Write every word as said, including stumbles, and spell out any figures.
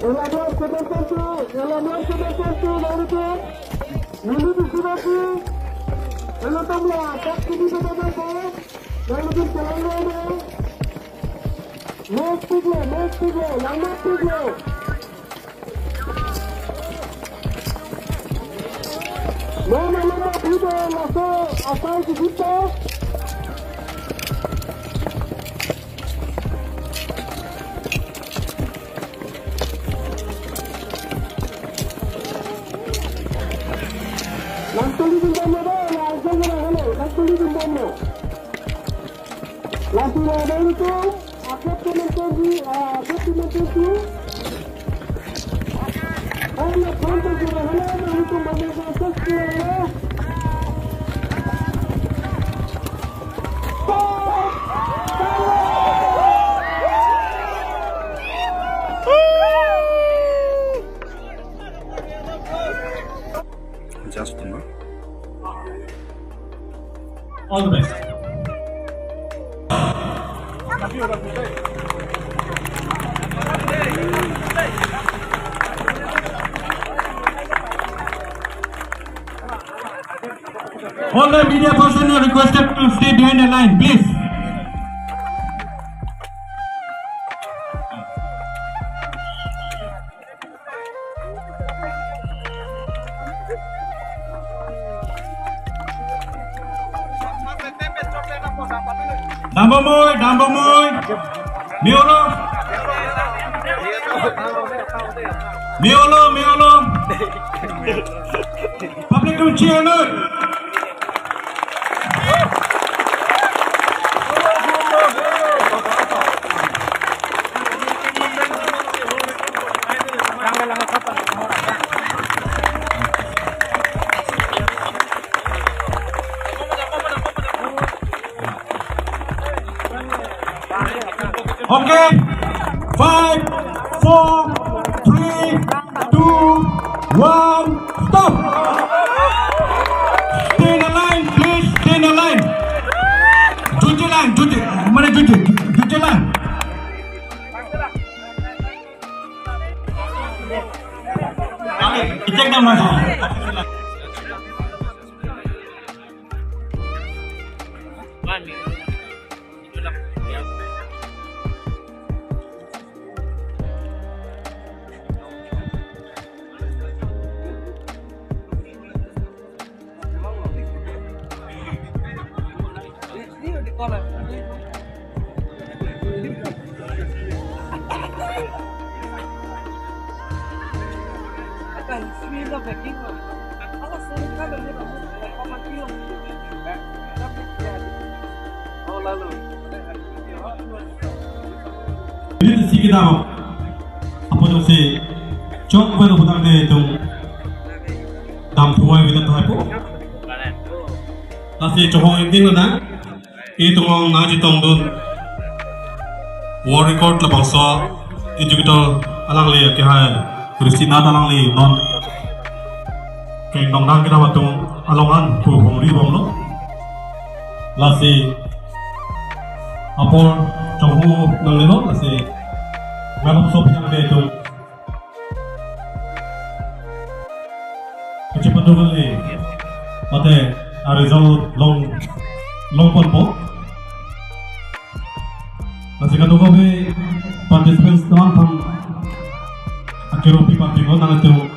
Elamor seven point two, Elamor seven point two, Lauritu, Unit Sibaki, Elotamla, tak kini beberapa, Lauritu, Lauritu, Next Piglo, Next Piglo, Langmat Piglo. Mona lama video laso asai di kita. Nangtuli di bomlo, langsung na halo, nangtuli di bomlo. Langsung na halo itu. Acceptance to be, uh, acceptance to be. All the countries in the hello, we can make a success. Just a minute. All the best. All the media personnel are requested to stay behind the line, please. Dambomoi, dambomoi. Miolo. Miolo, miolo. Public to cheer, no? Okay, five, four, three, two, one, stop. Stay in the line, please, stay in the line. Jutje lang, jutje, mane jutje, jutje lang. Icek dam lang. Ini si kita apa tuh si cok pada petang deh itu dam tuai kita tuh apa? Lasi chokong ini lo na. Itum nangchetongdun world record labangso executor alangli akehai Kristina alangli non kengdong dang kita atum along an pu hongri bomlo. Lasi apor chonghu nanglelo, lasi malom so pijang de itum kachepado kali, mate a result long, long ponpo. Lasi kadokave participants teman aphan akiru pi pati ko nangtum